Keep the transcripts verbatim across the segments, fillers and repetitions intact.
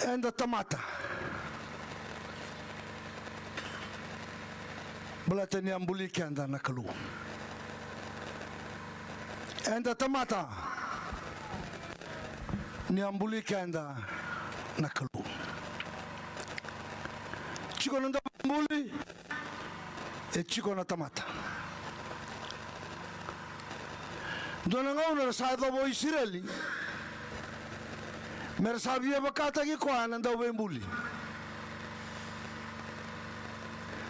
Eda tamata. Baleta ni a buli keda na Kalou. Eda tamata. Ni a buli keda na Kalou. Tiko na daubuli. E tiko na tamata. Dua na gauna ra sa yacova o Isireli me ra sa via vakataki koya na dauveibuli.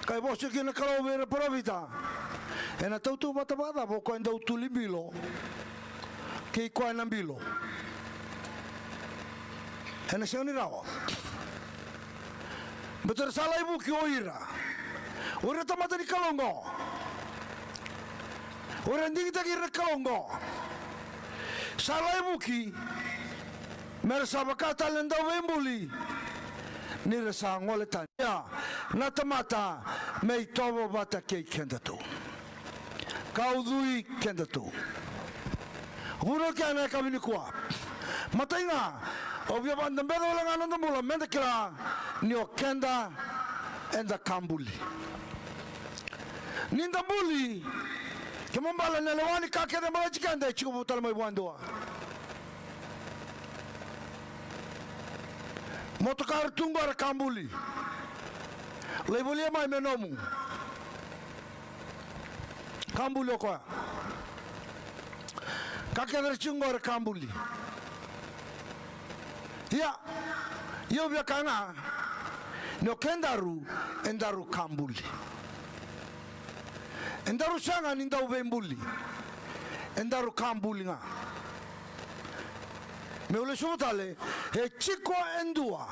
Ka vosa kina na Kalou vei ira na parofita, ena tautauvata vakacava o koya e dau tuli bilo kei koya na bilo? Ena sega ni rawa. Baleta era sa lai vuki o ira, o ira tamata ni Kalou oqo, o ira digitaki ira na Kalou oqo. Sa lai vuki me ra sa vaka tale na dauveibuli ni ra sa gole tani. Ia, na tamata me itovo vata kei kedatou. Ka ucui kedatou. Vunau kena e ka vinikua. Matai ga, au via vakabeca wale ga na noda bula meda kila ni o keda eda ka buli. Ni da buli, kena ibalebale na lewa ni ka kece baleti keda e tiko tale mai vua e dua. Motokari tu qo era ka buli. Lai volia mai me nomu. Ka buli o koya. Ka kece era tiko qo era ka buli. Ia, ia au via kaya ga ni o kedaru, edaru ka buli. Edaru sega ni dauveibuli. Edaru ka buli ga. Meu lesuva tale, e tiko e dua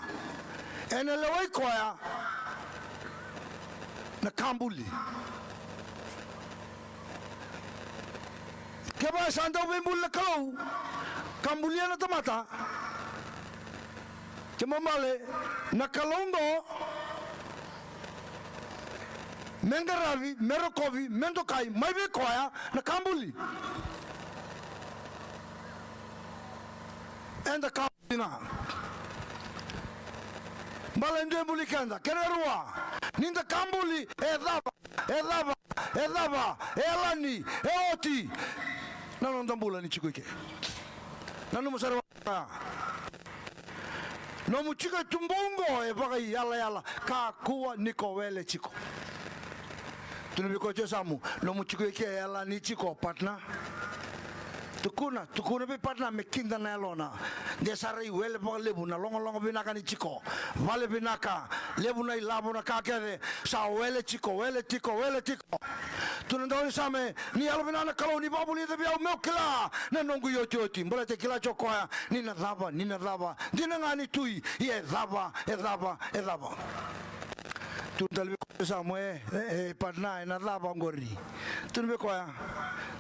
ena lewai koya na ka buli. Kevaka e sa dauveibuli na Kalou ka bulia na tamata, kena ibalebale na Kalou oqo me qaravi, me rokovi, me dokai mai vei koya na ka buli. Eda ka buli ga. Baleta e dua e buli keda. Kena ikarua, ni da ka buli, e cava, e cava, e cava, e yalani, e oti na noda bula ni tiko i ke. Nanuma sara vaka, nomu tiko e tuba oqo e vakaiyalayala, kakua ni ko wele tiko. Tukuna vei koya tiko e yasamu, nomu tiko i ke e yalani tiko, partner. Tukuna, tukuna vei partner me kida na yalona. De sa rai wele vakalevu na logaloga vinaka ni tiko, vale vinaka, levu na ilavo, na ka kece, sa wele tiko, wele tiko, wele tiko. Tukuna na daunisame, ni yalovinaka na Kalou ni vakavulica vei au meu kila na noqu iotioti. Baleta e kila tiko o koya ni na cava, ni na cava. Dina ga ni tui, ia e cava, e cava, e cava. Tukuna tale vei koya tiko e yasamu, e, e, e, partner, ena cava oqori? Tukuna vei koya,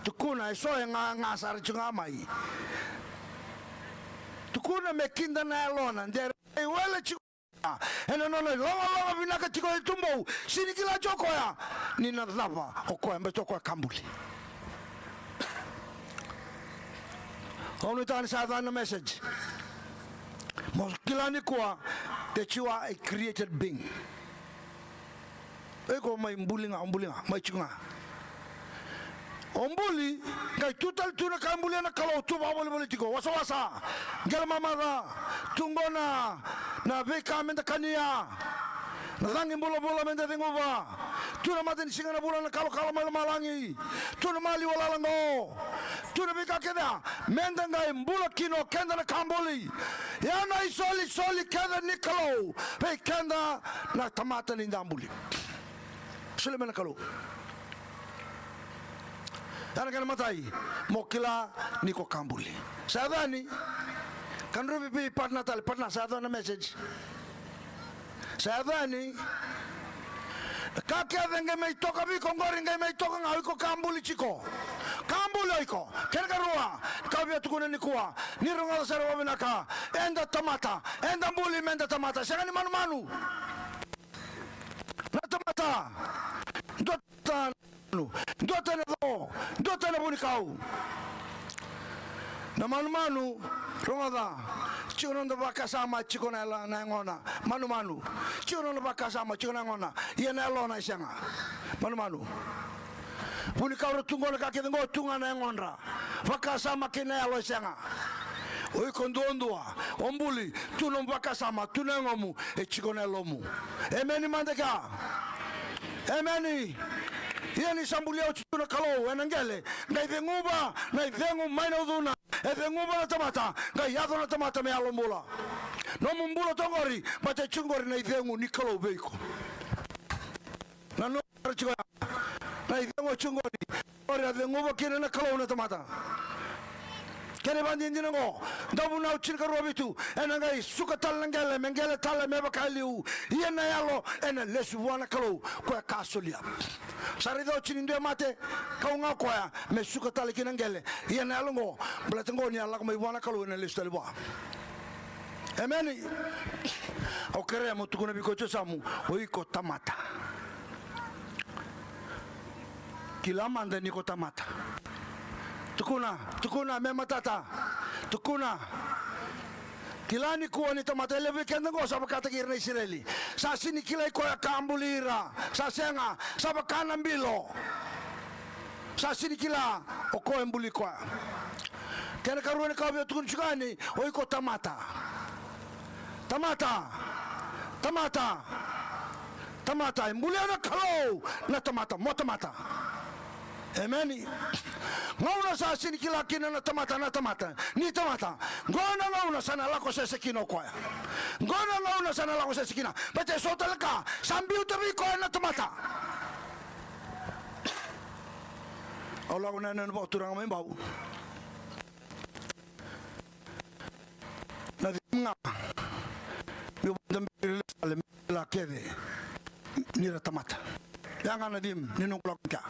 tukuna, eso e gaga sara tiko ga mai. Tukuna me kida na yalona, de rai wele tiko ena nona ilogaloga vinaka tiko e tuba, sega ni kila tiko o koya ni na cava o koya, baleta o koya ka buli. Au nuitaka ni sa yaco na message. Mo kila nikua that you are a created being. O iko mai buli ga, o buli ga, mai tiko ga. O buli, qai tu tale tu na ka e bulia na Kalou, tu vakavolivoli tiko, wasawasa, qele mamaca, tu qo na, na veika meda kania, na cagi vulavula meda ceguva, tu na matanisiga, na vula, na kalokalo mai lomalagi, tu na maliwa lala qo, tu na veika kece ya, meda qai bula kina o keda na ka buli. Ia na isolisoli kece ni Kalou vei keda na tamata ni da buli. Solia mai na Kalou. Ya na kena imatai, mo kila ni ko ka buli. Sa yaco yani, ka drovi vei partner tale, partner, sa yaco na message. Sa yaco yani. Na ka kece qai mai toka vei iko oqori, qai mai toka ga, o iko ka buli tiko. Ka buli o iko. Kena ikarua, ka au via tukuna nikua, ni rogoca sara vakavinaka, eda tamata, eda buli meda tamata, sega ni manumanu. Na tamata, dua tani na, dua tani na co, dua tani na vunikau. Na manumanu, rogoca, tiko na noda vakasama, tiko na yalo, na yagona. Manumanu, tiko na noda vakasama, tiko na yagona. Ia na yalona e sega. Manumanu. Vunikau ra tu qo, na ka kece qo tu ga na yagodra. Vakasama kei na yalo e sega. O iko duadua, o buli, tu nomu vakasama, tu na yagomu, e tiko na yalomu. Emeni mada kea. Emeni. Ia ni sa bulia oti tu na Kalou ena qele, qai ceguva na icegu mai na ucuna, e ceguva na tamata, qai yaco na tamata me yalo bula. Nomu bula toka qori, baleta e tiko qori na icegu ni Kalou vei iko. Na nomu tiko ya. Na icegu e tiko qori. Qori a ceguva kina na Kalou na tamata. Kena ivakadinadina qo, Dauvunau tinikarua vitu, ena qai suka tale na qele, me qele tale me vaka e liu. Ia na yalo ena lesu vua na Kalou, koya ka solia. Sa raica oti ni dua e mate, kau ga o koya me suka tale kina qele. Ia na yalo qo, baleta qo ni a lako mai vua na Kalou, ena lesu tale vua. Emeni. Au kerea mo tukuna vei koya tiko yasamu, o iko tamata. Kila mada ni ko tamata. Tukuna, tukuna, me matata. Tukuna. Kila nikua ni tamata, e levu vei keda qo sa vakataki ira na Isireli. Sa sini kilai koya ka buli ira. Sa sega, sa vaka na bilo. Sa sini kila o koya e buli koya. Kena karua ni ka au via tukuna tiko yani, o iko tamata. Tamata. Tamata. Tamata. E bulia na Kalou na tamata. Mo tamata. Emeni. Gauna sa sini kila kina na tamata, na tamata. Ni tamata. Qo na gauna sa na lako sese kina o koya. Qo na gauna sa na lako sese kina. Baleta e so tale ka sa biuta vei koya na tamata. Au lako na yanuyanu vakaturaga mai Bau. Na theme ga meu vakadaberi ira tale me ra kila kece ni ra tamata. Ya ga na theme ni noqu lako kea.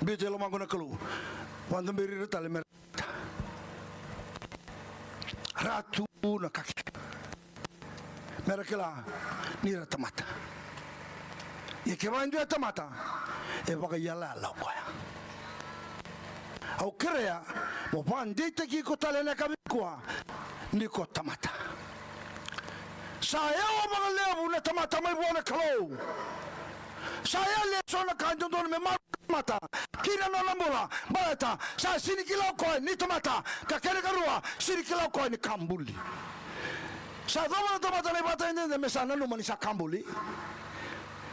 Biuta e lomaqu na Kalou. Vakadaberi ira tale me ra tamata. Ra tu na ka kece. Me ra kila ni ra tamata. Ia kevaka e dua e tamata, e vakaiyalayala o koya. Au kerea mo vakadeitaki iko tale ena yakavi nikua ni ko tamata. Sa yawa vakalevu na tamata mai vua na Kalou. Sa yali e so na ka dodonu me maroroi na tamata ki na nona bula, baleta sa sini kila o koya ni tamata, ka kena karua, sini kila o koya ni ka buli. Sa yacova na tamata na ivakatagedegede me sa nanuma ni sa ka buli.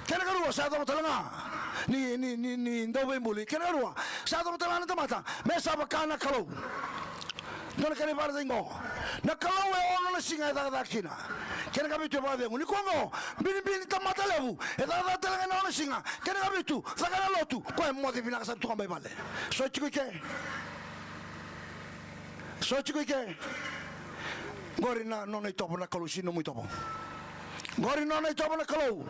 Kena karua, sa yacova tale ga ni, ni, ni, ni dauveibuli. Kena karua, sa yacova tale ga na tamata me sa vaka na Kalou. Dua na kena ivakaraitaki qo. Na Kalou e ono na siga e cakacaka kina. Kena kavitu e vakacegu. Nikua qo, binibini tamata levu e cakacaka tale ga ena ono na siga. Kena kavitu, caka na lotu, koya e moce vinaka sara tu ga mai vale. So tiko i ke. So tiko i ke. Qori na nona itovo na Kalou, sini nomu itovo. Qori nona itovo na Kalou.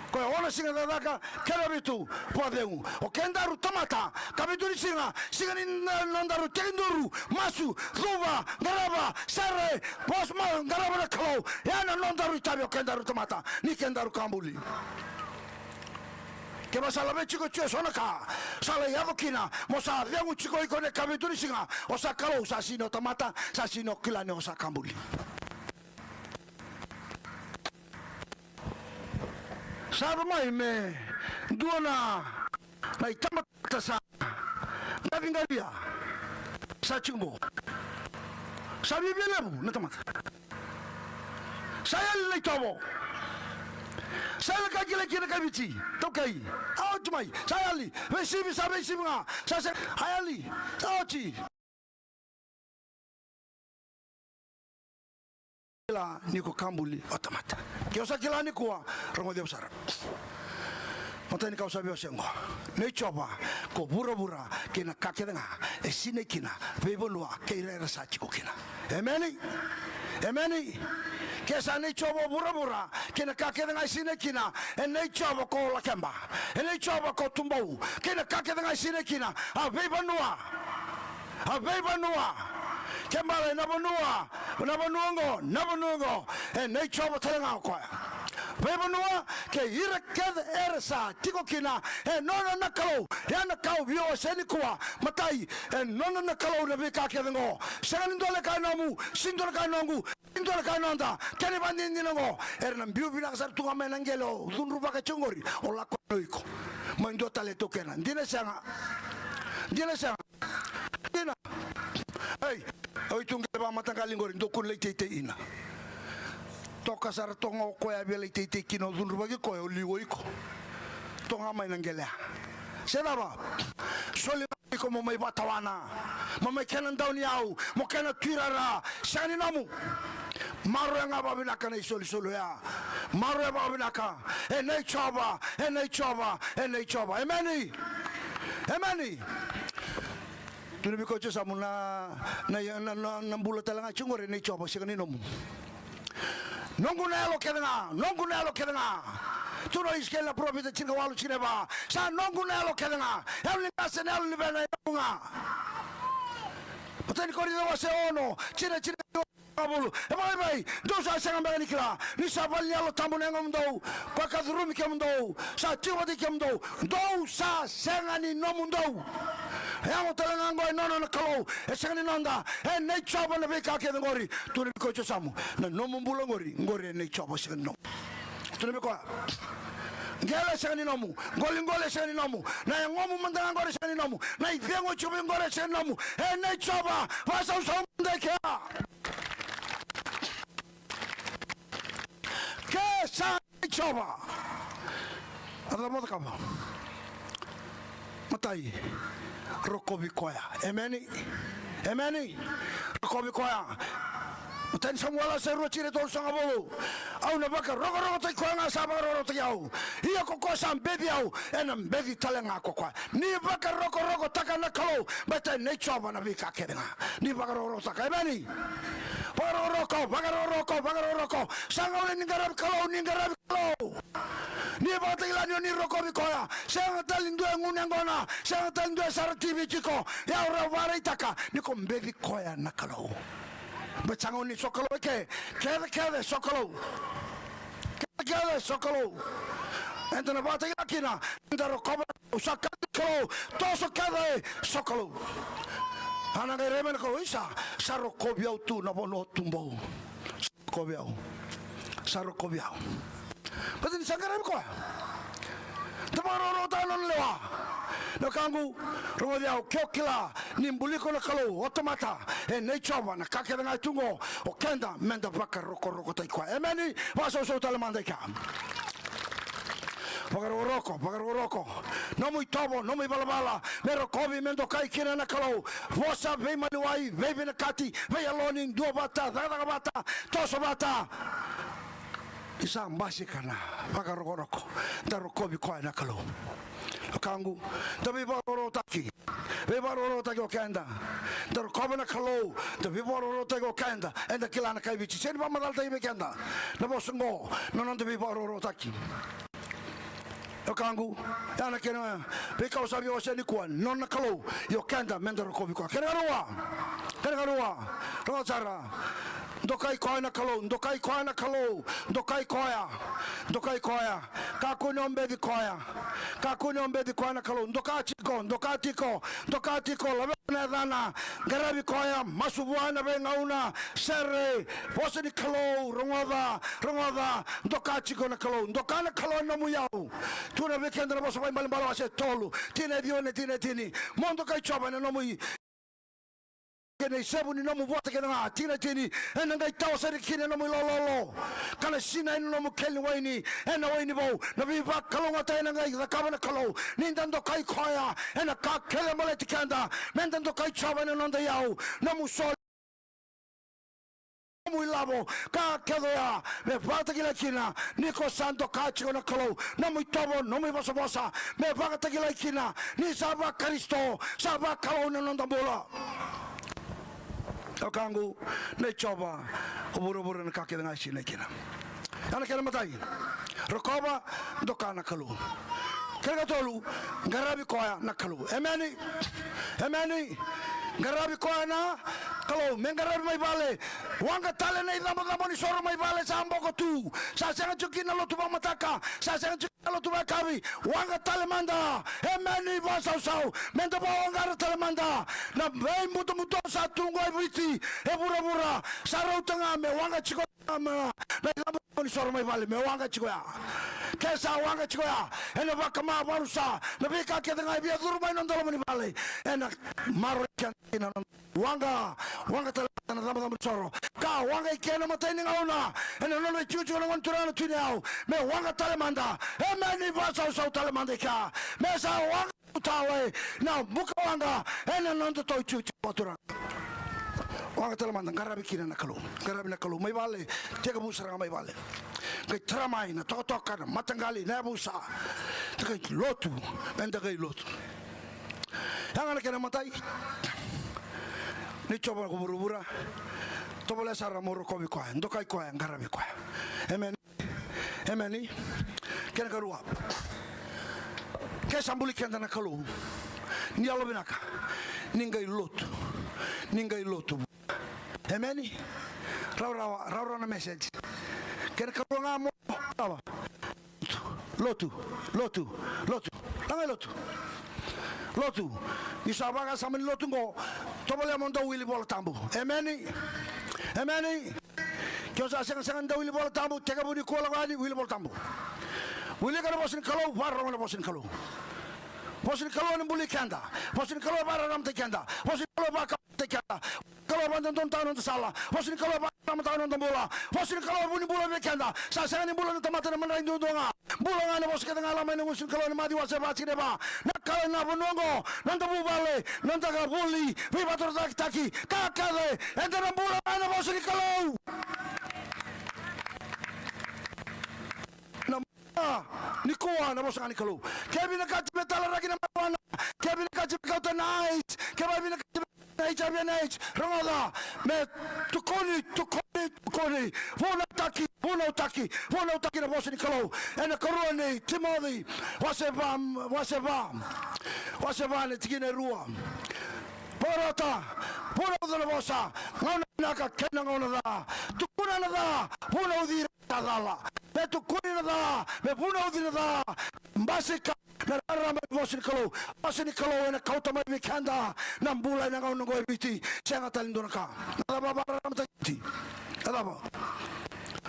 Koya ono na siga cakacaka, kena vitu vakacegu. O kedaru tamata, kavitu ni siga, siga ni na, nodaru tekiduru, masu, cuva, qarava, sere, vosa, ma, qarava na Kalou. Ya na nodaru itavi o kedaru tamata, ni kedaru ka buli. Kevaka sa laveti iko tiko e so na ka, sa lai yaco kina, mo sa cegu tiko iko ena kavitu ni siga, o sa Kalou, sa sini o tamata, sa sini o kila ni o sa ka buli. Sa yaco mai me dua na, na itabagata sa qaciqacia. Sa tiko qo. Sa viavia levu na tamata. Sa yali na itovo. Sa yali ka kilai kina kai Viti. Taukai. A oti mai. Sa yali. Veisivi, sa veisivi ga. Sa se, a yali. Sa oti. Kila ni ko ka buli o tamata. Ke o sa kila nikua, rogoci au sara. Matai ni ka au sa via wasea qo. Nei Jiova ko vuravura kei na ka kece ga e sinai kina, veivanua kei ira era sa tiko kina. Emeni. Emeni. Ke sa nei Jiova o vuravura kei na ka kece ga e sinai kina, e nei Jiova ko lakeba. E nei Jiova ko tubou kei na ka kece ga e sinai kina, a veivanua. A veivanua. Ke bale na vanua, na vanua oqo, na vanua oqo, e nei Jiova tale ga o koya. veivanua kei ira kece era sa tiko kina. E nona na Kalou. Ia na ka au via wasea nikua, matai, e nona na Kalou na veika kece qo. Sega ni dua na ka e nomu, sega ni dua na ka e noqu, sega ni dua na ka e noda. Kena ivakadinadina qo, era na biu vinaka sara tu ga mai na qele o cudruvaka tiko qori, o lako o iko. Mai dua tale e taukena. Dina, sega? Dina, sega? Dina. Ei, o i tu qele vakamataqali qori, dou kua ni lai teitei ina. Toka sara toka ga o koya a via lai teitei kina, o cudruvaki koya, o liu o iko. Toka ga mai na qele ya. Se cava? Soli ga o iko mo mai vakatawana, mo mai kena dauniyau, mo kena tuirara. Sega ni nomu. Maroroya ga vakavinaka na isolisoli oya. Maroroya vakavinaka. E nei Jiova, e nei Jiova, e nei Jiova. Emeni. Emeni. Tukuna vei koya o Josamu, na, na, na, na, na bula tale ga tiko qori e nei Jiova, sega ni nomu. Noqu na yalo kece ga, noqu na yalo kece ga. Tukuna o Isikeli na parofita tinikawalu, tinikava. Sa noqu na yalo kece ga. Yalo ni qase, na yalo ni luvena, e noqu ga. Matai ni Korinica wase ono, tikina, tikina. E vakaevei? Dou sa sega beka ni kila ni sa vale ni Yalo Tabu na yagomudou, koya ka curumi kemudou, sa tiko vata kei kemudou? Dou sa sega ni nomudou. E yago tale ga qo, e nona na Kalou, e sega ni noda. E nei Jiova na veika kece qori. Tukuna vei koya o Josamu, na nomu bula qori, qori e nei Jiova, sega ni nomu. Tukuna vei koya. Qele e sega ni nomu. Qoliqoli e sega ni nomu. Na yagomu mada ga qori e sega ni nomu. Na icegu e tiko vei qori e sega ni nomu. E nei Jiova. Vakasausau mada i kea. Ke sa nei Jiova. A cava mo cakava? Matai, rokovi koya. Emeni. Emeni. Rokovi koya. Matai ni Samuela wase rua, tikina e tolusagavulu. Au na vakarokorokotaki koya ga sa vakarokorokotaki au. Ia ko koya sa beci au, ena beci tale ga ko koya. Ni vakarokorokotaka na Kalou, baleta e nei Jiova na veika kece ga. Ni vakarokorokotaka. Emeni. Vakarokoroko, vakarokoroko, vakarokoroko. Sa gauna ni qaravi Kalou, ni qaravi Kalou. Ni vakatakila ni o ni rokovi koya. Sega tale ni dua e gunu yaqona, sega tale ni dua e sara T V tiko. Ia o rawa vakaraitaka ni ko beci koya na Kalou. Baleta sa gauna ni sokalou e ke, kece, kece sokalou. Kece, kece sokalou. Eda na vakatakila kina, eda rokova na Kalou, sa kaya na Kalou, toso kece sokalou. A na qai rai mai na Kalou, isa, sa rokovi au tu na vanua o tu bau. Rokovi au. Sa rokovi au. Baleta ni sa qaravi koya. Da vakarokorokotaka na nona lewa. Na wekaqu, rogoci au, ke o kila ni buli iko na Kalou, o tamata, e nei Jiova na ka kece ga e tu qo, o keda meda vakarokorokotaki koya. Emeni. Vakasausau tale mada i kea. Vakarokoroko, vakarokoroko. Nomu itovo, nomu ivalavala, me rokovi, me dokai kina na Kalou. Vosa veimaliwai, veivinakati, veiyaloni, duavata, cakacaka vata, toso vata. Ni sa basika na vakarokoroko, da rokovi koya na Kalou. Wekaqu, da veivakarokorokotaki, veivakarokorokotaki o keda. Da rokova na Kalou, da veivakarokorokotaki o keda. Eda kila na kai Viti, sega ni vakamacalataki vei keda na vosa oqo, na noda veivakarokorokotaki. Wekaqu, ya na kena veika au sa via wasea nikua, nona na Kalou, io keda meda rokovi koya. Kena karua, kena karua, rogoca sara. Dokai koya na Kalou, dokai koya na Kalou, dokai koya, dokai koya. Kakua ni o beci koya, kakua ni o beci koya na Kalou. Doka tiko, doka tiko, doka tiko, laveta na yacana, qaravi koya, masu vua ena veigauna, sere, vosa ni Kalou, rogoca, rogoca, doka tiko na Kalou, doka na Kalou ena nomu iyau. Tukuna vei keda na Vosa Vakaibalebale wase tolu, tikina e ciwa, tikina e tini. Mo dokai Jiova ena nomu i, kei na isevu ni nomu vatu kece ga, tikina e tini, ena qai tawa sara kina na nomu ilololo, ka na sinai na nomu keli ni waini ena waini vou. Na veivakalougatataki ena qai cakava na Kalou ni da dokai koya ena ka kece e baleti keda. Meda dokai Jiova ena noda iyau, nomu soli, nomu ilavo, ka kece oya me vakatakila kina ni ko sa doka tiko na Kalou. Nomu itovo, nomu ivosavosa, me vakatakilai kina ni sa vaKarisito, sa vaKalou na noda bula. Wekaqu, nei Jiova o vuravura na ka kece ga e sinai kina. Ya na kena imatai, rokova, doka na Kalou. Kena ikatolu, qaravi koya na Kalou. Emeni. Emeni. Qaravi koya na Kalou. Me qaravi mai vale, Waqa tale na icabocabo ni soro mai vale sa boko tu. Sa sega tiko kina na lotu vakamataka, sa sega tiko kina na lotu vakayakavi. Waqa tale mada. Emeni, vakasausau. Meda vawaqara tale mada. Na veibutobuto sa tu qo e Viti, e vuravura, sa rauta ga me waqa tiko ya na icabocabo ni soro mai vale, me waqa tiko ya. Ke sa waqa tiko ya, ena vakama, vakarusa na veika kece ga e via curu mai na noda loma ni vale. Ena maroroi keda kina na noda waqa, waqa tale mada na icabocabo ni soro. Ka waqa i ke ena imatai ni gauna, ena nona itikotiko na Gone Turaga na Tui Nayau, me waqa tale mada. Emeni, vakasausau tale mada i kea. Me sa waqa tale na buka waqa ena nodatou itikotiko vakaturaga. Waqa tale mada, qaravi kina na Kalou. Qaravi na Kalou mai vale, tekivu sara ga mai vale. Qai tara mai na tokatoka, na mataqali, na yavusa. Da qai lotu, meda qai lotu. Ya ga na kena imatai. Ni Jiova ko vuravura, tovolea sara mo rokovi koya, dokai koya, qaravi koya. Emeni. Emeni. Kena ikarua. Ke sa buli keda na Kalou, ni yalovinaka, ni qai lotu, ni qai lotu. Emeni. Rawarawa, rawarawa na message. Kena ikarua ga mo, rawa. Lotu, lotu, lotu. Laga i lotu. Lotu. Ni sa vakasama ni lotu qo, tovolea mo dau wili Vola Tabu. Emeni. Emeni. Ke o sa segasega ni dau wili Vola Tabu, tekivu nikua lako yani, wili Vola Tabu. Wilika na vosa ni Kalou, vakarorogo na vosa ni Kalou. Vosa ni Kalou ena buli keda. Vosa ni Kalou e vakararamataki keda. Vosa ni Kalou e vakamatataki keda. Kalou e vakadodonutaka na noda sala. Vosa ni Kalou e vakaramataka na noda bula. Vosa ni Kalou e vu ni bula vei keda. Sa sega ni bula na tamata ena madrai duadua ga. Bula ga ena vosa kece ga e lako mai na gusu ni Kalou, ena Maciu wase va tikina e va. Na ka ena vanua oqo, noda vuvale, noda ka vuli, veivakatorocaketaki, ka kece, eda na bula ga ena vosa ni Kalou. Na bula nikua na vosa ga ni Kalou. Ke vinakati me talaraki na marijuana, ke vinakati me kauta na AIDS, ke vinakati me na HIV and AIDS, rogoca, me tukuni, tukuni, tukuni. Vunautaki, vunautaki, vunautaki na vosa ni Kalou. Ena ikarua ni Timoci, wase va, wase va, wase va na tikina e rua. Vakarota, vunauca na vosa, gauna vinaka kei na gauna ca. Tukuna na ca, vunauci ira sa cala. Me tukuni na ca, me vunauci na ca. Basika na rarama ni vosa ni Kalou. Vosa ni Kalou ena kauta mai vei keda na bula ena gauna oqo e Viti. Sega tale ni dua na ka. Na cava vakararamataki Viti? Na cava?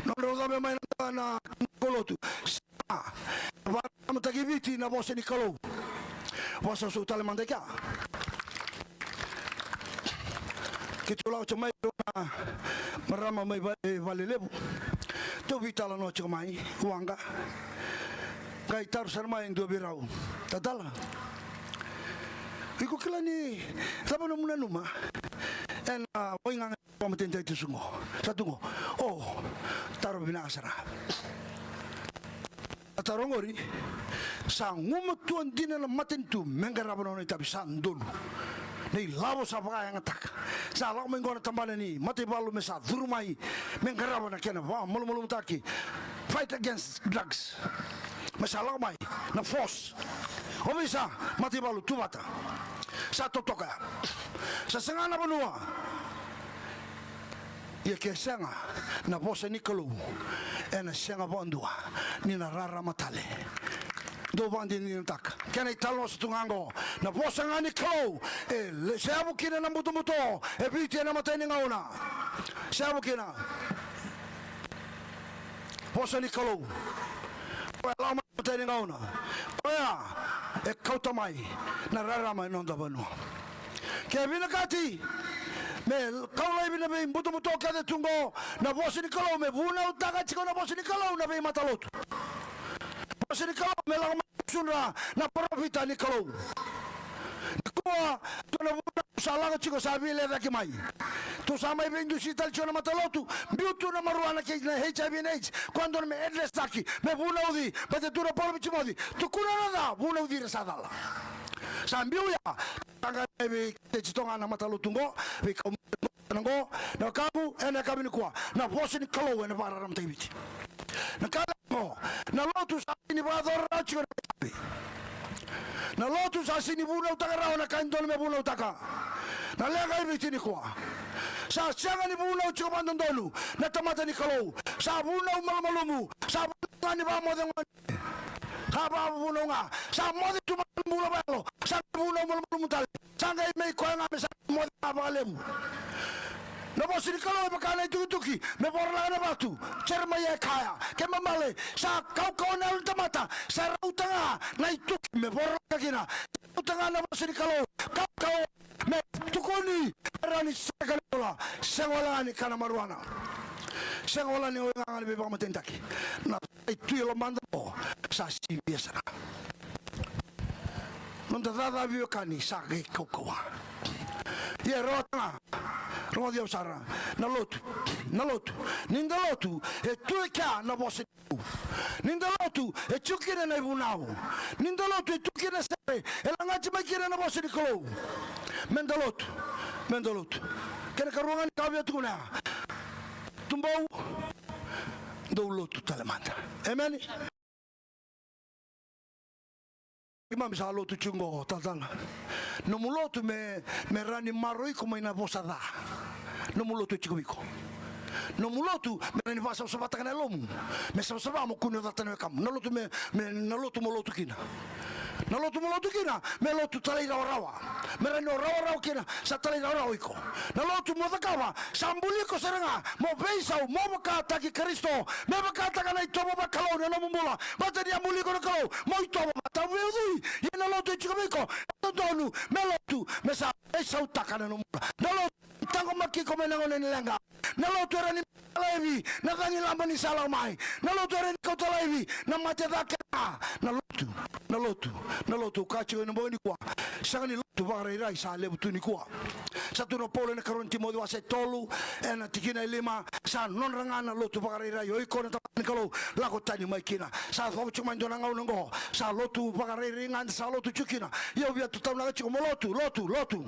Nodrau cabe mai na, na, na kaulotu. Sa vakararamataki Viti na vosa ni Kalou. Vakasausau tale mada i kea. Keitou lako tiko mai rau na marama mai Va-, e, Valelevu. Tou veitalanoa tiko mai, waqa. Qai taro sara mai e dua vei rau. Tatala. Iko kila ni cava nomu nanuma ena waigaga vakamatanitu sa tu qo? Sa tu qo. O, taro vinaka sara. A taro oqori, sa gumatua dina na matanitu me qarava na nona itavi, sa donu. Na ilavo sa vakayagataka. Sa lako mai qo na tabana ni mataivalu me sa curu mai, me qarava na kena vakamalumalumutaki. Fight against drugs. Me sa lako mai na force. Ovisa, mataivalu tu vata. Sa totoka ya. Sa saga na vanua. Ia ke sega na vosa ni Kalou, ena sega vakadua ni na rarama tale. Dou vakadinadinataka. Kena italanoa sa tu ga qo, na vosa ga ni Kalou e le-, seavu kina na butobuto e Viti ena imatai ni gauna. Seavu kina. Vosa ni Kalou. Koya e lako mai ena imatai ni gauna. Koya e kauta mai na rarama ena noda vanua. Ke vinakati me kau laivi na veibutobuto kece tu qo, na vosa ni Kalou, me vunautaka tiko na vosa ni Kalou na veimatalotu. Vosa ni Kalou me lako mai sudra na parofita ni Kalou. Nikua, dua na vunau sa lako tiko, sa veilecayaki mai. Tou sa mai veidusi tale tiko na matalotu, biu tu na marijuana kei na HIV and AIDS. Koya dodonu me address taki, me vunauci, baleta tu na Paula vei Timoci, tukuna na ca, vunauci ira sa cala. Sa biu ya, taqa mai vei keitou ga na matalotu qo, vei kau na qo, na wekaqu, ena yakavi nikua, na vosa ni Kalou ena vakararamataki Viti. Na ka levu qo, na lotu sa sega ni vakayacora rawa tiko na itavi. Na lotu sa sega ni vunautaka rawa na ka e dodonu me vunautaka. Na leqa e Viti nikua. Sa sega ni vunau tiko vakadodonu na tamata ni Kalou. Sa vunau malumalumu. Sa vunau ga ni vakamoce gone. Sa vakavunau ga. Sa moce tu mai na bula vakayalo. Sa vunau malumalumu tale. Sa qai mai koya ga me sa moce ga vakalevu. Na vosa ni Kalou e vaka na itukutuki me vorolaka na vatu. Jeremaia e kaya, ke mamale, sa kaukauwa na yalo ni tamata, sa rauta ga na ituki me vorolaka kina. Sa rauta ga na vosa ni Kalou, kaukauwa me tukuni, me rawa ni sereka na bula. Sega wale ga ni kana marijuana. Sega wale ga ni o ya ga na veivakamatenitaki. Na Sa i tu e lomada o, sa sivia sara. Noda caca veiwekani sa qai kaukauwa. Ia rawata ga, rogoci au sara, na lotu, na lotu. Ni da lotu, e tu e kea na vosa ni Kalou. Ni da lotu, e tiko kina na ivunau. Ni da lotu, e tu kina na sere, e lagati mai kina na vosa ni Kalou. Me da lotu, me da lotu. Kena karua ga ni ka via tukuna ya. Tubou, dou lotu tale mada. Emeni. Keimami sa lotu tiko qo talatala. Nomu lotu me, me rawa ni maroroi iko mai na vosa ca. Nomu lotu e tiko vei iko. Nomu lotu me rawa ni vakasavasavataka na yalomu. Me savasava mo kua ni cata na wekamu. Na lotu me, me, na lotu mo lotu kina. Na lotu mo lotu kina, me lotu talairawarawa. Me rawa ni o rawarawa kina, sa talairawarawa iko. Na lotu mo cakava, sa buli iko sara ga mo veisau, mo vakataki Karisito, me vakataka na itovo vakalou na nomu bula. Baleta ni a buli iko na Kalou mo itovo vakatavuveiucui. Ia na lotu e tiko vei iko, dodonu me lotu, me sa veisautaka na nomu bula. Na lotu taqomaki iko mai na gauna ni leqa. Na lotu e rawa ni laivi na cagi laba ni sa lako mai. Na lotu e rawa ni kauta laivi na mate ca kece. Na lotu, na lotu, na lotu ka tiko ena bogi nikua. Sega ni lotu vakarairai sa levu tu nikua. Sa tukuna o Paula ena karua ni Timoci wase tolu, ena tikina e lima, sa nodra ga na lotu vakarairai. O iko na tamata ni Kalou, lako tani mai kina. Sa yaco tiko mai dua na gauna oqo, sa lotu vakarairai ga eda sa lotu tiko kina. Ia au via tataunaka tiko mo lotu, lotu, lotu.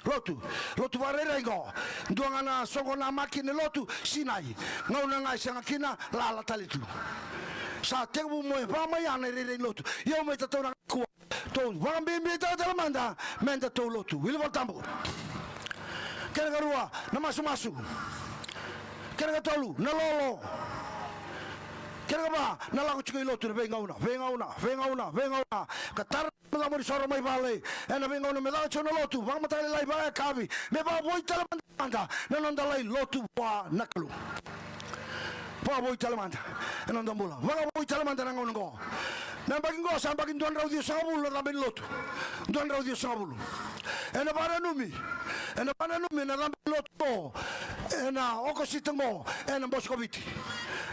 Lotu, lotu vakarairai qo. Dua ga na soqo namaki ni lotu, sinai. Gauna ga e sega kina, lala tale tu. Sa tekivu mo e vakamai ya na irairai ni lotu. Ia au mai tataunaka nikua. Tou vakabibi tale mada, me datou lotu. Wili Volatabu. Kena karua, na masumasu. Kena katolu, na lolo. Kena kava, na lako tiko i lotu, na veigauna, veigauna, veigauna, veigauna. Ka tara na cabo ni soro mai vale, ena veigauna me caka tiko na lotu, vakamataka lailai, vakayakavi, me vakavoui tale mada na noda lai lotu vua na Kalou. Vakavoui tale mada ena noda bula, vakavoui tale mada na gauna oqo. Na yabaki oqo sa yabaki dua na drau ciwasagavulu na cabe ni lotu. Dua na drau ciwasagavulu. Ena vakananumi, ena vakananumi na cabe ni lotu oqo, ena Okosita oqo, ena Bose ko Viti.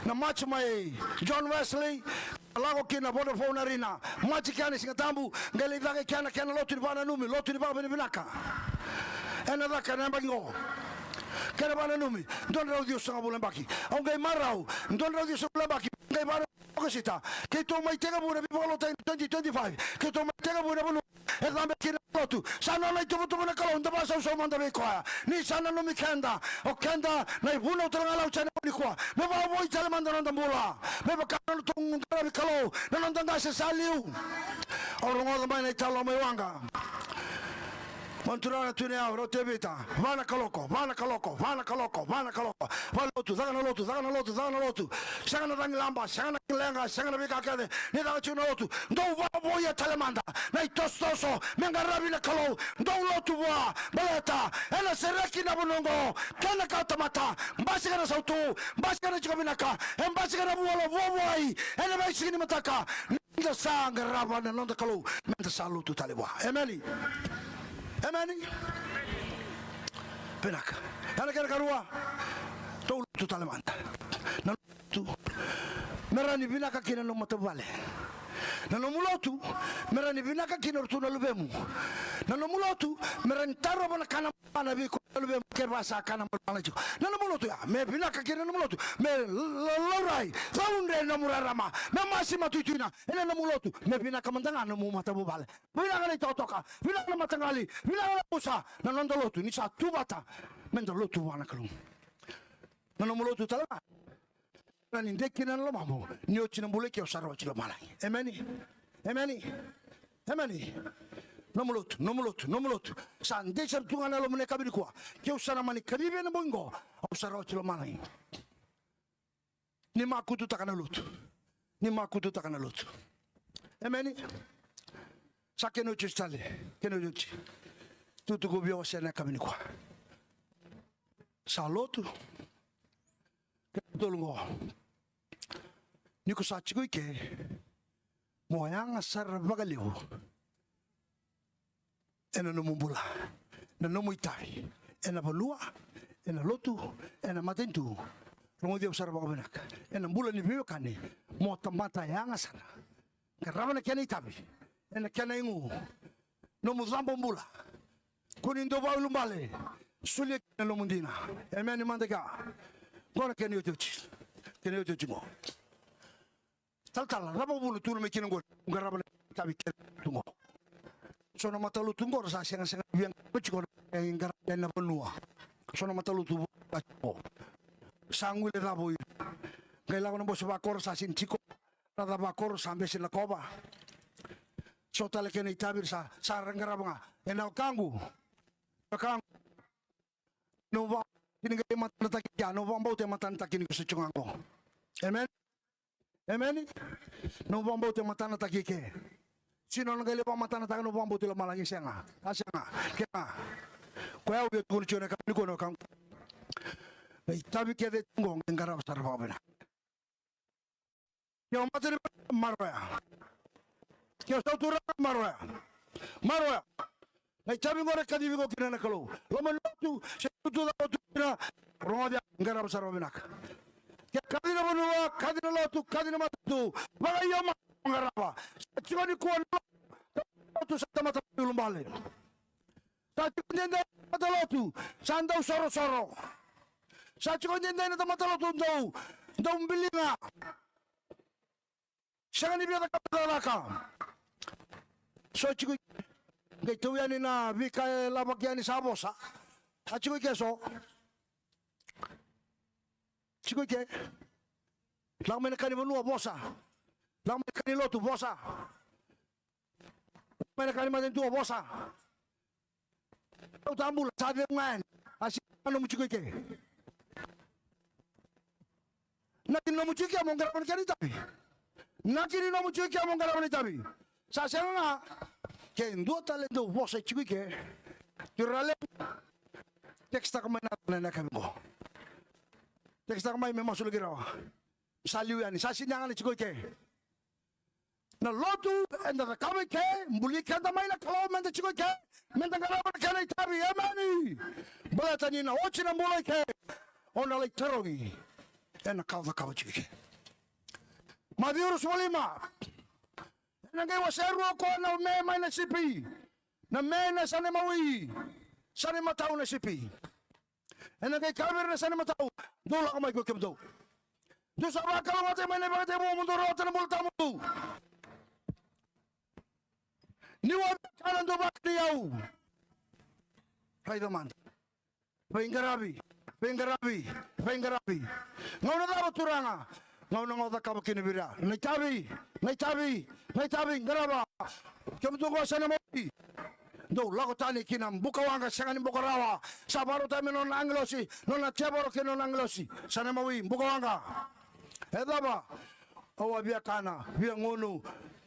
Na maji mai John Wesley, lako ki na Vodafone Arena, maji kea na Siga Tabu, qai lai caka i kea na kena lotu ni vakananumi, lotu ni vakavinavinaka. Ena caka ena yabaki oqo. Kena vakananumi, dua na drau ciwasagavulu na yabaki. Au qai marau, dua na drau ciwasagavulu na yabaki, qai vakananumi Okosita. Keitou mai tekivu na veivakalotutaki twenty twenty-five. Keitou mai tekivu na vanua e cabe kina na lotu. Sa nona ituvatuva na Kalou, da vakasausau mada vei koya. Ni sa nanumi keda, o keda na ivunau tale ga lau tale nikua. Me vakavoui tale mada na noda bula. Me vaka na nodatou qaravi Kalou, na noda qase sa liu. Au rogoca mai na italanoa mai waqa. Mani turaga na Tui Nayau, rau Tevita. Va na kaloko, va na kaloko, va na kaloko, va na kaloko. Va na lotu, caka na lotu, caka na lotu, caka na lotu. Sega na cagi laba, sega na leqa, sega na veika kece. Ni caka tiko na lotu. Dou vakavoui tale mada na itosotoso me qaravi na Kalou. Dou lotu vua, baleta ena sereki na vanua oqo. Kena kawatamata, basika na sautu, basika na tiko vinaka, e basika na vuala vuavuai ena veisiga ni mataka. Ni da sa qarava na noda Kalou, me da sa lotu tale vua. Emeni. Emeni. Vinaka. Ena kena karua, tou lotu tale mada. Na tu. Me rawa ni vinaka kina na nomu matavuvale. Na nomu lotu me rawa ni vinaka kina o ratou na luvemu. Na nomu lotu me rawa ni tarova na kana mana vei iko na luvemu, kevaka sa kana mana tiko. Na nomu lotu ya me vinaka kina na nomu lotu, me la-, laurai, caudre na nomu rarama, me masi matuituina ena nomu lotu, me vinaka mada ga na nomu matavuvale. Vinaka na itokatoka, vinaka na mataqali, vinaka na yavusa. Na noda lotu ni sa tu vata, me da lotu vua na Kalou. Na nomu lotu tale ga. Na ni dei kina na lomamu ni oti na bula i ke o sa rawati lomalagi. Emeni. Emeni. Emeni. nomu lotu, nomu lotu, nomu lotu. Sa dei sara tu ga na yalomu na yakavi nikua. Keu sa na mani kacivi ena bogi qo, au sa rawa oti lomalagi. Ni makututaka na lotu. Ni makututaka na lotu. Emeni. Sa kena iotioti tale. Kena iotioti. Tutuku via wasea na yakavi nikua. Sa lotu. Kena tolu qo. Ni ko sa tiko i ke, mo yaga sara vakalevu ena nomu bula, na nomu itavi ena vanua, ena lotu, ena matanitu. Rogoci au sara vakavinaka. Ena bula ni veiwekani, mo tamata yaga sara. Qarava na kena itavi ena kena igu. Nomu cabo bula. Ko ni dau vakaulubale, solia kina nomu dina. Emeni mada kea. Qo na kena iotioti. Kena iotioti qo. Talatala, cava o vuna tu na mai kina qori? Qarava na itavi kece tu qo. So na matalotu qo ra sa segasega via qo tiko na qarava na vanua. So na matalotu qo sa guilecava o ira. Qai lako na bose vakoro sa sini tiko. Ra ca vakoro sa bese na kova. So tale kena itavi sa, sa ra qarava ga. Ena wekaqu. Wekaqu. Nomu vakabauta ni qai matanataki kea, nomu vakabauta e matanataki ni ko sa tiko ga qo. Emeni. Emeni. Nomu vakabauta e matanataki ke. Sega ni nona qai lai vakamatanataka nomu vakabauta i lomalagi, sega. A sega. Kena. Koya au via tukuna tiko na yakavi nikua na wekaqu. Na itavi kece tiko qo qai qarava sara vakavinaka. Ke o matanitu, maroroya. Ke o sautu rawa, maroroya. Maroroya. Na itavi qori e kacivi iko kina na Kalou. Loma ni lotu, se tutu cava o tu kina, rogoca, qarava sara vakavinaka. Ke kaci na vanua, kaci na lotu, kaci na matanitu, vakaio mai, qarava. Sa tiko nikua na lotu, sa tamata vakaulubale. Sa tiko edaidai na tamata lotu, sa dau sorosoro. Sa tiko edaidai na tamata lotu, dau, dau biliga. Sega ni via cakava cakacaka. So tiko i ke, qai tau yani na veika e lavaki yani sa vosa. Sa tiko i ke so. Tiko i ke. Lako mai na ka ni vanua, vosa. Lako mai na ka ni lotu, vosa. Mai na ka ni matanitu, vosa. Au tabula sa cegu ga yani. A sega na nomu tiko i ke. Na ki ni nomu tiko i ke mo qarava na kena itavi. Na ki ni nomu tiko i ke mo qarava na itavi. Sa sega ga. Ke dua tale dau vosa tiko i ke. Tiko rale. Tekstaka mai na, na, na yakavi qo. Tekstaka mai me masulaki rawa. Sa liu yani. Sa sega ga na tiko i ke. Na lotu eda cakava i ke, buli keda mai na Kalou meda tiko i ke, meda qarava na kena itavi, emeni. Baleta ni na oti na bula i ke, o na lai tarogi ena ka o cakava tiko i ke. Maciu ruasagavulu ka lima. Ena qai wasea rua o koya na me mai na sipi. Na me na yasana imawi, yasana imatau na sipi. Ena qai kaya vei ira na yasana imatau, dou lako mai ko kemudou. Dou sa vakalougatataki mai na ivakatekivu, mo dou rawata na bula tawamudu. Niu a via dou vakani au. Raica mada. Veiqaravi, veiqaravi, veiqaravi. Gauna cava Turaga? Gauna ga o cakava kina vei ira. Na itavi, na itavi, na itavi, qarava. Kemudou qo yasana imawi. Dou lako tani ki na buka waqa, sega ni boko rawa. Sa vakarautaki me nona agilosi, nona tevoro kei na nona agilosi. Yasana imawi, buka waqa. E cava? Au a via kana, via gunu,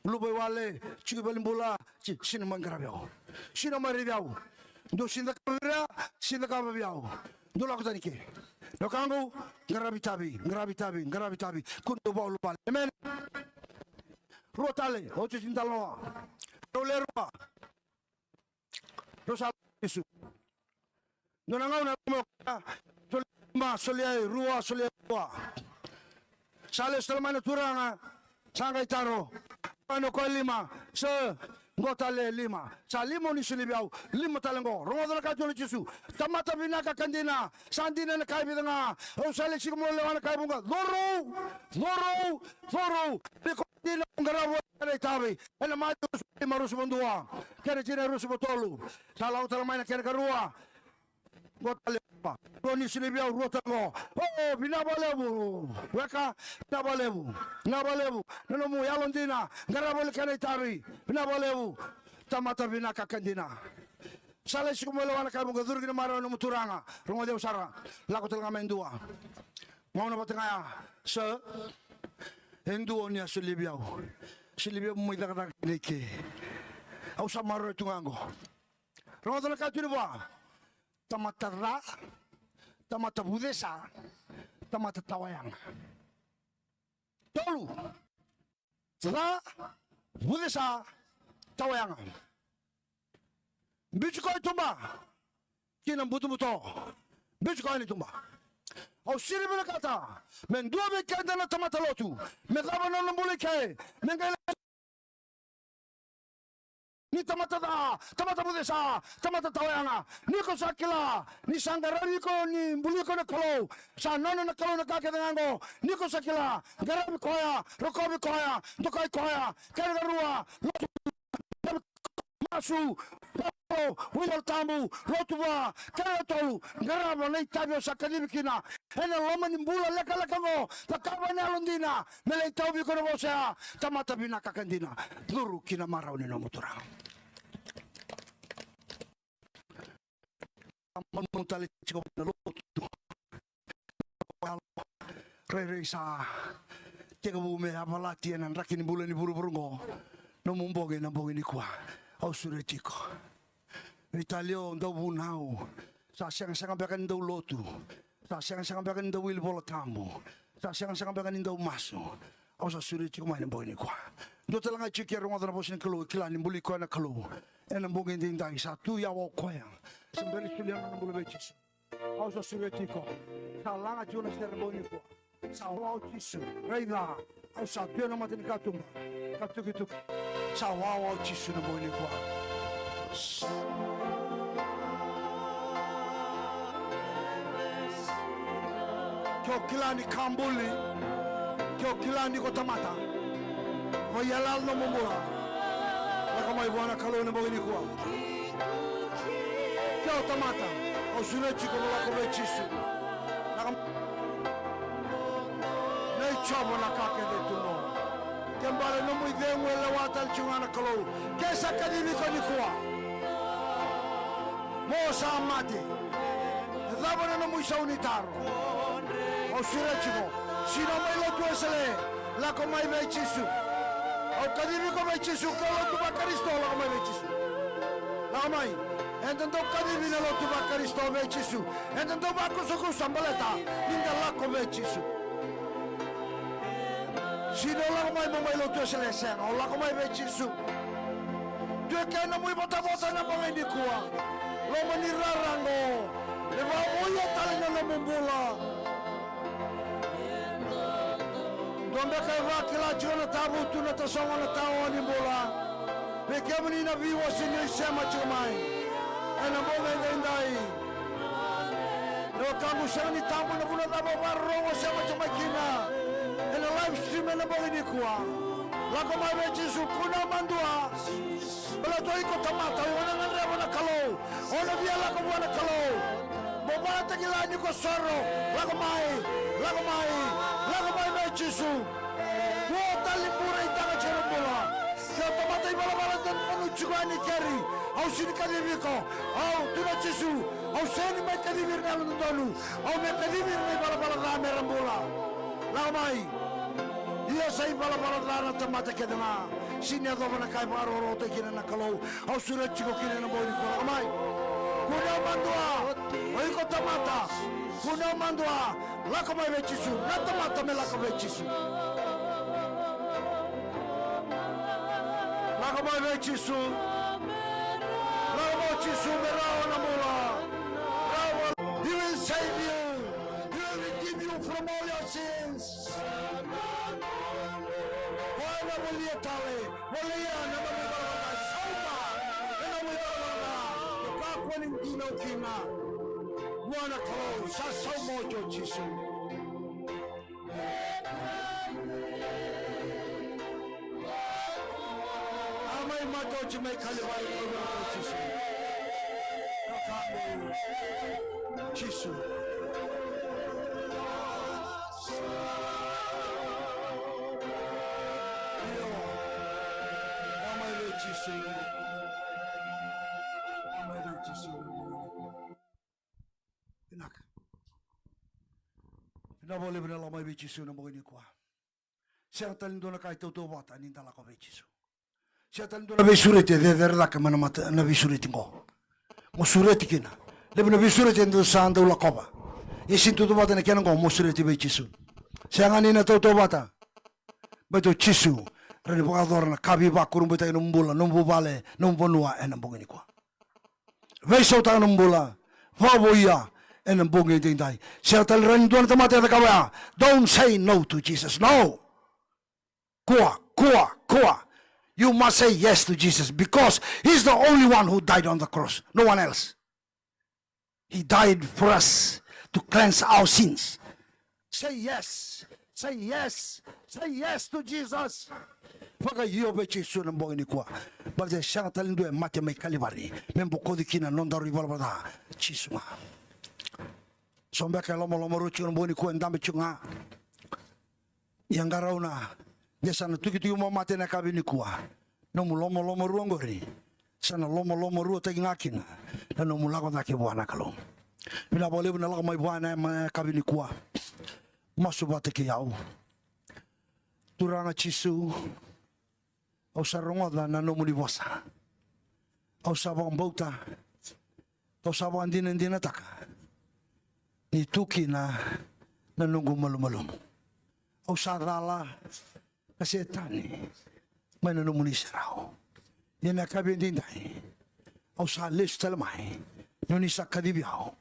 luva i wale, tiko i valenibula, si, sega ni mai qaravi au. Sega ni mai raici au. Dou sega ni cakava vei ira, sega ni cakava vei au. Dou lako tani ke. Na wekaqu, qaravi itavi, qaravi itavi, qaravi itavi. Kua ni dou vakaulubale. Emeni. Rua tale, oti sega ni talanoa. Rau lewe rua. Rau sa Jisu. Dua na gauna, solia lima, solia rua, solia rua. Sa lesu tale mai na Turaga, sa qai taro. Mai na koya lima, se, qo tale lima. Sa lima o ni solia vei au, lima tale qo. Rogoca na ka e tukuna o Jisu. Tamata vinaka ka dina, sa dina na ka e vica ga. Au sa lai sikovi mo lewa na ka e vuqa. Curu, curu, curu. Ni ko dina, qaravi na itavi. Ena Maciu ruasagavulu ka lima, ruasagavulu ka dua. Kena tikina e ruasagavulu ka tolu. Sa lako tale mai na kena ikarua. Qo tale. Rua ni solia vei au, rua tale qo. O, vinaka vakalevu. Weka, vinaka vakalevu. Vinaka vakalevu. Na nomu yalodina. Qarava na kena itavi. Vinaka vakalevu. tamata vinaka ka dina. Sa lai siko mai lewa na ka mo qai curu ki na marau na nomu turaga. Rogoci au sara. Lako tale ga mai dua. Gauna vata ga ya. Sir, e dua o ni a solia vei au. Solia vei au mo mai cakacaka kina i ke. Au sa maroroya tu ga qo. Rogoca na ka tukuni vua. Tamata ca, tamata vucesa, tamata tawayaga. Tolu. Ca, vucesa, tawayaga. Biuti koya i tuba ki na butobuto. Biuti koya i tuba. Au siri vinakata me dua vei keda na tamata lotu, me cava na nona bula i ke, me qai ni tamata ca, tamata vucesa, tamata tawayaga. Ni ko sa kila ni sa qaravi iko, ni buli iko na Kalou, sa nona na Kalou na ka kece ga qo. Ni ko sa kila, qaravi koya, rokovi koya, dokai koya. Kena karua, lotu, masu, Paula, wili Yalo Tabu, lotu vua. Kena tolu, qarava na itavi o sa kacivi kina ena loma ni bula lekaleka qo. Cakava ena yalodina me lai tauvi iko na vosa ya. Tamata vinaka ka dina, curu ki na marau ni nomu Turaga. Tamata tale tiko na lotu. Rairai sa tekivu me yavalati ena draki ni bula ni vuravura oqo. Nomu bogi ena bogi nikua. Au sureti iko. Veitalia o dauvunau. Sa segasega beka ni dau lotu. Sa segasega beka ni dau wili Vola Tabu. Sa segasega beka ni dau masu. Au sa sureti iko mai ena bogi nikua. Dua tale ga tiko e rogoca na vosa ni Kalou, e kila ni buli koya na Kalou. Ena bogi edaidai sa tu yawa o koya. Sa bera ni solia na nona bula vei Jisu. Au sa sureti iko. Sa laga tiko na sere bogi nikua. Sa wawa o Jisu. Raica. Au sa tu ena mata ni katuba ka tukituki. Sa wawa o Jisu na bogi nikua. Ke o kila ni ka buli, ke o kila ni ko tamata, vaiyalayala nomu bula. Lako mai vua na Kalou na bogi nikua. Ke o tamata, au sureti iko mo lako vei Jisu. Lako mai. Nei Jiova na ka kece tu qo. Ke bale nomu icegu e lewa tale tiko ga na Kalou. Ke sa kacivi iko nikua, mo sa mate. E cava na nomu isau ni taro? Au sureti iko. Sega ni o mai lotu Wesele, lako mai vei Jisu. Au kacivi iko vei Jisu, ke o lotu vaKarisito, lako mai vei Jisu. Lako mai. Eda dau kacivi na lotu vaKarisito vei Jisu. Eda dau vakusakusa baleta ni da lako vei Jisu. Sega ni o lako mai mo mai lotu Wesele, sega, o lako mai vei Jisu. Tu e ke nomu ivotavota na bogi nikua. Loma ni rara qo. Me vakavouya tale na nomu bula. Dua beka e vakila tiko na tavutu, na tasogo, na tawa ni bula. Vei kemuni na viewers ni o isema tiko mai ena bogi edaidai. Na wekaqu, sega ni tabu na vuna cava o vakarorogo, o sema tiko mai kina ena live stream ena bogi nikua. Lako mai vei Jisu, kunea madua. Baleta o iko tamata, o na gadreva na Kalou, o na via lako vua na Kalou. Mo vakatakila ni ko soro, lako mai, lako mai, lako mai vei Jisu. Vo tale ni bure i taka tiko na bula. Ke o tamata ivalavala dodonu tiko yani keri, au sega ni kacivi iko. Au tu na Jisu, au sega ni mai kacivi ira na yalododonu. Au mai kacivi ira na ivalavala ca me ra bula. Lako mai. Ia sa ivalavala ca na tamata kece ga. Sega ni yacova na ka e vakarokorokotaki kina na Kalou. Au sureti iko kina ena bogi nikua, lako mai. Kunea madua. O iko tamata, kunea madua. Lako mai vei Jisu. Na tamata me lako vei Jisu. Lako mai vei Jisu. Lako mai Jisu me rawa na bula. Rawa. He will save you. He will redeem you from all your sins. Koya na volia tale, volia na nomu ivalavala ca, sauma na nomu ivalavala ca. O kakua ni dina o kina. Vua na Kalou, sa sauma oti o Jisu. A mai mate oti mai Kalivari, ko vua na Kalou Jisu. Jisu. Io. A mai vei Jisu. Vinaka vakalevu na lako mai vei Jisu na bogi nikua. Sega tale ni dua na ka e tautauvata ni da lako vei Jisu. Sega tale ni dua na veisureti e cecere cake mai na mata na veisureti qo. Mo sureti kina. Levu na veisureti eda sa dau lakova. Ia sega ni tautauvata na kena qo mo sureti vei Jisu. Sega ni na tautauvata. Baleta o Jisu, rawa ni vakayacora na ka veivakurabuitaki ena nomu bula, nomu vuvale, nomu vanua ena bogi nikua. Veisautaka na bula, vakavoui ena bogi edaidai. Sega tale ni rawa ni dua na tamata e cakava ya. Don't say no to Jesus. No. Kua, kua, kua. You must say yes to Jesus because he's the only one who died on the cross. No one else. He died for us to cleanse our sins. Say yes. Say yes. Say yes to Jesus. Vakaio vei Jisu na bogi nikua. Baleta e sega tale ni dua e mate mai Kalivari me bokoci kina na nodaru ivalavala ca. Jisu ga. So beka e lomalomarua tiko na bogi nikua, e dabe tiko ga. Ia qarauna, de sa na tukituki mo mate na yakavi nikua. Nomu lomalomarua oqori sa na lomalomaruataki ga kina na nomu lako cake vua na Kalou. Vinaka vakalevu na lako mai vua na yakavi nikua. Masu vata kei au. Turaga Jisu, au sa rogoca na nomuni vosa. Au sa vakabauta. Au sa vakadinadinataka ni tu kina na noqu malumalumu. Au sa cala ka Setani mai na nomuni serau. Ia na yakavi edaidai au sa lesu tale mai ni oni sa kacivi au.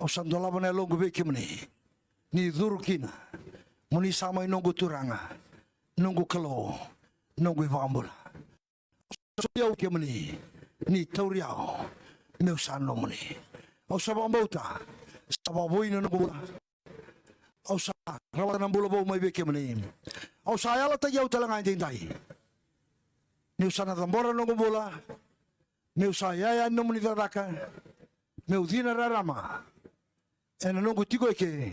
Au sa dolava na yaloqu vei kemuni. Ni curu kina mo ni sa mai noqu Turaga, noqu Kalou, noqu iVakabula. Soli au kemuni, ni tauri au meu sa nomuni. Au sa vakabauta sa vakavoui na noqu bula. Au sa rawata na bula vou mai vei kemuni. Au sa yalataki au tale ga edaidai niu sa na cabora na noqu bula, meu sa yaya ni nomuni cakacaka, meu cina rarama ena noqu tiko eke.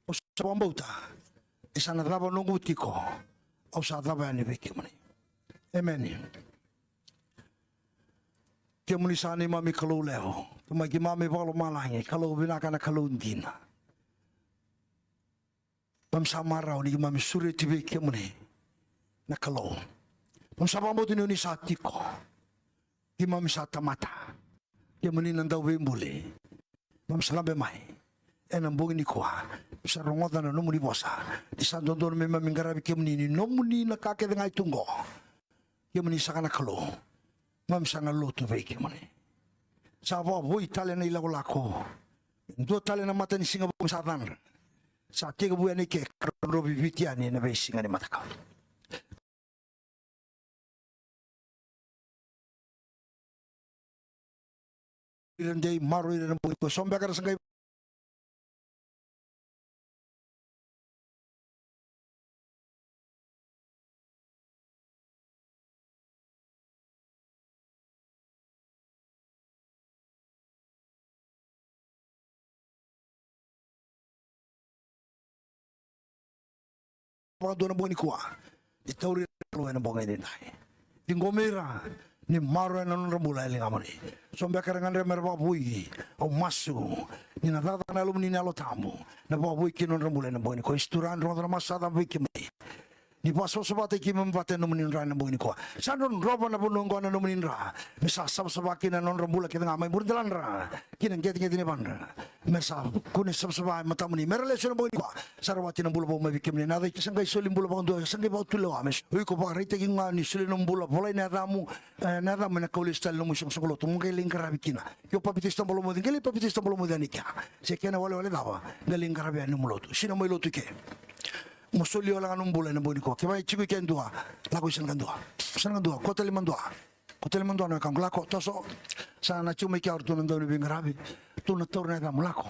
Au sa vakabauta ni sa na cava noqu tiko, au sa cava yani vei kemuni. Emeni. Kemuni sa neimami Kalou levu, Tamai keimami vakalomalagi, Kalou vinaka na Kalou dina. Keimami sa marau ni keimami sureti vei kemuni na Kalou. Keimami sa vakabauta ni oni sa tiko. Keimami sa tamata. Kemuni na dauveibuli. Keimami sa cabe mai ena bogi nikua. Keimami sa rogoca na nomuni vosa. Ni sa dodonu me keimami qaravi kemuni ni nomuni na ka kece ga e tu qo. Kemuni saka na Kalou. Keimami sa na lotu vei kemuni. Sa vakavoui tale na ilakolako. Dua tale na matanisiga vou sa cadra. Sa tekivu yani ke ka drodrovi Viti yani ena veisiga ni mataka. Ira dei maroroi ira na bogi ko so beka ra sa qai vakadua na bogi nikua. Ni tauri ira na Kalou ena bogi edaidai. Ciqomi ira ni maroroya na nodra bula e ligamuni. So beka era gadreva mera vakavoui, au masu ni na cakacaka na Yalomuni na Yalo Tabu na vakavoui kei na nodra bula ena bogi nikua. Jisu Turaga, rogoca na masu sa cava vei kemuni. Ni vakasavasavataki keimami vata ena nomuni dra ena bogi nikua. Sa drodrova na vanua oqo na nomuni dra me sa savasava kina na nodra bula kece ga mai Buredeladra ki na qeteqete ni vadra. Me sa kune savasava e matamuni mera lesu ena bogi nikua. Sa rawati na bula vou mai vei kemuni. Na yaca i ke sa qai soli bula vakadua, sa qai vakatulewa me o iko vakaraitaki ga ni soli nomu bula, volai na yacamu, e, na yacamu ena kau lesu tale nomu isoqosoqo lotu mo qai lai qaravi kina. Ke o papitaiso tabalomoce, qai lai papitaiso tabalomoce yani kea. Se kena walewale cava, qai lai qaravi yani nomu lotu. Sina mai lotu i ke. Mo soli wale ga nomu bula ena bogi nikua. Kevaka e tiko i ke e dua, lako i sana ka dua. Sana ka dua, kua tale madua. Kua tale madua na wekaqu, lako, toso. Sa na tiko mai kea o ratou na dau ni veiqaravi. Ratou na taura na yacamu, lako.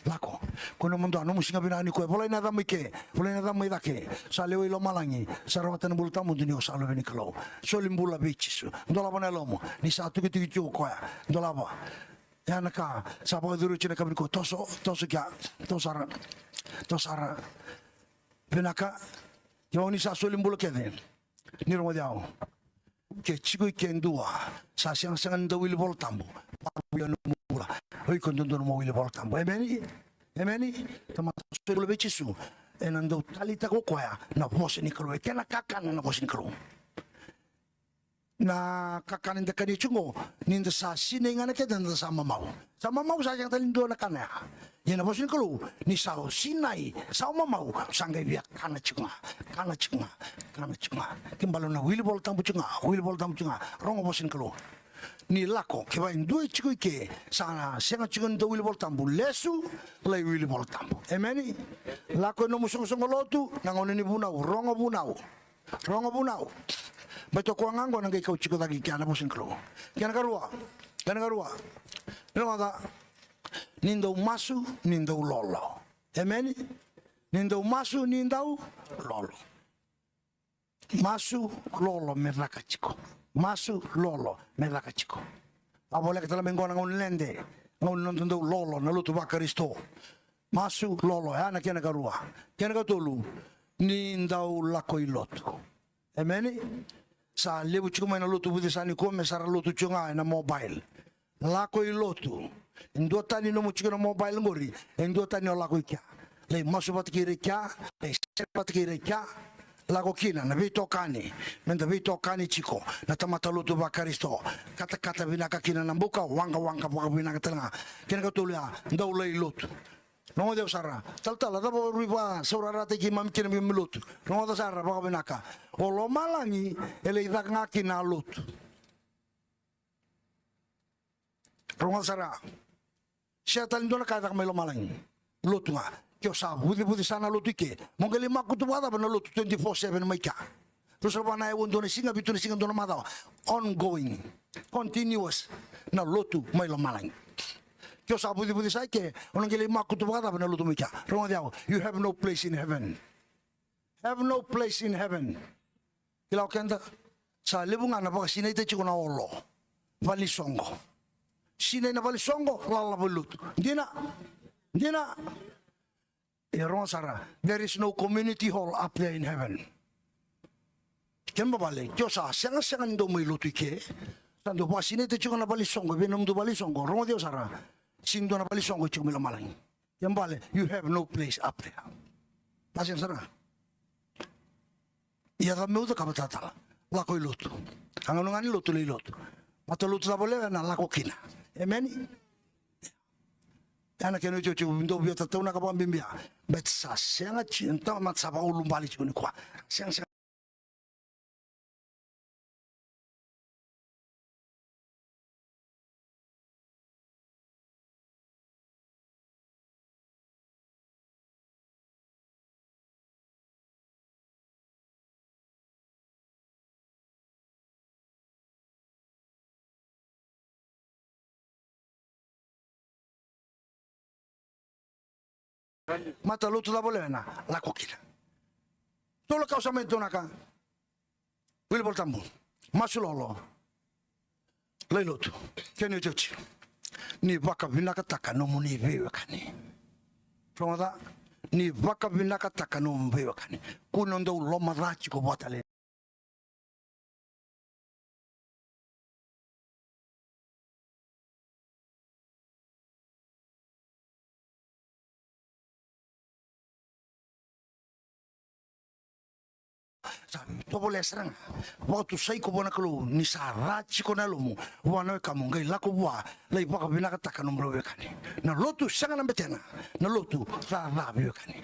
Lako. Kua na madua, nomu siga vinaka nikua, e volai na yacamu i ke, volai na yacamu i cake. Sa lewai lomalagi, sa rawata na bula tawamudu ni o sa luve ni Kalou. Soli bula vei Jisu. Dolava na yalomu, ni sa tukituki tiko o koya. Dolava. Ya na ka sa vakacurui tiko na yakavi nikua, toso, toso kea, toso sara, toso sara. Vinaka. Kevaka ni sa soli bula kece, ni rogoci au. Ke tiko i ke dua sa segasega ni dau wili Vola Tabu, vakavouya nomu bula. O iko dodonu mo wili Vola Tabu. Emeni. Emeni. Tamata, solia bula vei Jisu, ena dau taleitaka o koya na vosa ni Kalou. E kena kakana na vosa ni Kalou. Na kakana eda kania tiko qo, ni da sa sinai ga na keda, da sa mamau. Sa mamau, sa sega tale ni dua na kana ya. Ia na vosa ni Kalou, ni sa o sinai, sa o mamau, sa qai via kana tiko ga, kana tiko ga, kana tiko ga. Kena ibalebale na wili Vola Tabu tiko ga, wili Vola Tabu tiko ga. Rogo vosa ni Kalou. Ni lako, kevaka e dua e tiko i ke sa sega tiko ni dau wili Vola Tabu, lesu, lai wili Vola Tabu. Emeni. Lako ena nomu soqosoqo lotu, na gauna ni vunau, rogo vunau. Rogo vunau. Baleta o koya ga qo na qai kau tiko cake i kea na vosa ni Kalou. Kena ikarua. Kena ikarua. Ni rogoca. Ni dau masu, ni dau lolo. Emeni. Ni dau masu, ni dau lolo. Masu, lolo me caka tiko. Masu, lolo me caka tiko. A voleka tale mai qo na gauna ni lede, gauna ni noda dau lolo na lotu vaKarisito. Masu, lolo, ya na kena ikarua. Kena ikatolu, ni dau lako i lotu. Emeni. Sa levu tiko mai na lotu vucesa nikua me sa ra lotu tiko ga ena mobile. Lako i lotu. E duatani nomu tiko na mobile qori, e duatani o lako i kea. Lai masu vata kei ira i kea, lai sere vata kei ira i kea. Lako kina na veitokani, meda veitokani tiko na tamata lotu vaKarisito. Katakata vinaka kina na buka, waqawaqa vakavinaka tale ga. Kena ikatolu ya, dau lai lotu. Rogoci au sara. Talatala, cava o rui vakasaurarataki keimami kina me keimami lotu? Rogoca sara vakavinaka. O lomalagi e lai caka ga kina na lotu. Rogoca sara. Sega tale ni dua na ka e caka mai lomalagi. Lotu ga. Ke o sa vucevucesa na lotu i ke, mo qai lai makutu vakacava na lotu twenty-four seven mai kea? Ruasagavulu ka va na aua, dua na siga, vitu na siga, dua na macawa. Ongoing. Continuous. Na lotu mai lomalagi. Ke o sa vucevucesa i ke, o na qai lai makutu vakacava na lotu mai kea? Rogoci au. You have no place in heaven. Have no place in heaven. Kila o keda, sa levu ga na vakasinaita tiko na olo. Valesoqo. Sinai na valesoqo, lala valelotu. Dina. Dina. E rogo sara. There is no community hall up there in heaven. Kena ibalebale, ke o sa segasega ni dau mai lotu i ke, sa dau vakasinaita tiko na valesoqo, vei nomudou valesoqo, rogoci au sara. Sega ni dua na valesoqo tiko mai lomalagi. Kena ibalebale, you have no place up there. Pasina sara. Ia cava meu cakava, talatala? Lako i lotu. A gauna ga ni lotu, lai lotu. Matalotu cava o lewena, lako kina. Emeni. Ya na kena iotioti au dau via tataunaka vakabibi ya. Baleta sa sega tiko, na tamata sa vakaulubale tiko nikua. Sega, sega. Matalotu cava o lewena, lako kina. Tolu na ka au sa mai taunaka. Wili Vola Tabu. Masu, lolo. Lai lotu. Kena iotioti. Ni vakavinakataka nomuni veiwekani. Rogoca. Ni vakavinakataka nomu veiwekani. Kua ni dau lomaca tiko vua tale. Sa tovolea sara ga. Vakatusai iko vua na Kalou ni sa ca tiko na yalomu vua na wekamu, qai lako vua, lai vakavinakataka nomu veiwekani. Na lotu sega na betena, na lotu ca, ca veiwekani.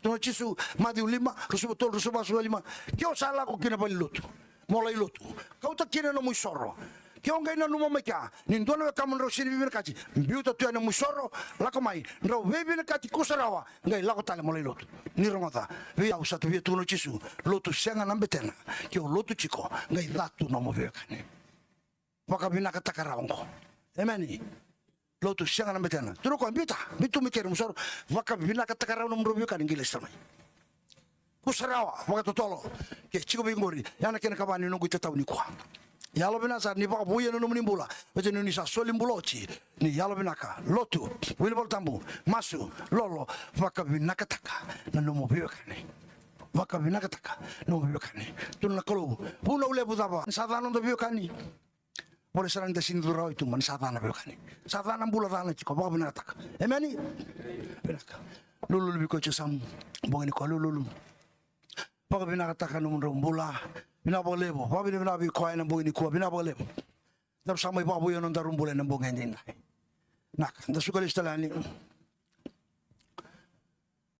Tukuna o Jisu, Maciu lima, ruasagavulu ka tolu, ruasagavulu ka va, ruasagavulu ka lima. Ke o sa lako ki na valenilotu, mo lai lotu, kauta kina nomu isoro. Ke o qai nanuma mai kea ni dua na wekamu drau sega ni veivinakati, biuta tu yani nomu isoro, lako mai, drau veivinakati, kusarawa, qai lako tale mo lai lotu. Ni rogoca, vei au sa tu, via tukuna o Jisu, lotu sega na betena. Ke o lotu tiko, qai ca tu nomu veiwekani. Vakavinakataka rawa oqo. Emeni. Lotu sega na betena. Tukuna o koya, biuta, biuta tu mai keri nomu isoro. Vakavinakataka rawa nomudrau veiwekani, qai lesu tale mai. Kusarawa, vakatotolo. Ke tiko vei iko qori, ya na kena ikava ni noqu itatau nikua. Yalovinaka sara ni vakavouya na nomuni bula. Baleta ni o ni sa soli bula oti. Ni yalovinaka, lotu, wili Vola Tabu, masu, lolo, vakavinakataka na nomu veiwekani. Vakavinakataka na nomu veiwekani. Tukuna na Kalou, vunau levu cava? Ni sa ca noda veiwekani. Vole sara ni da sega ni curu rawa i tuba ni sa ca na veiwekani. Sa ca na bula, ca na tiko, vakavinakataka. Emeni. Vinaka. Lululu vei koya tiko sa bogi nikua, lululu. Vakavinakataka nomudrau bula. Vinaka vakalevu. Vakavinavinaka vei koya ena bogi nikua. Vinaka vakalevu. Daru sa mai vakavouya nodaru bula ena bogi edaidai. Vinaka. Da suka lesu tale yani.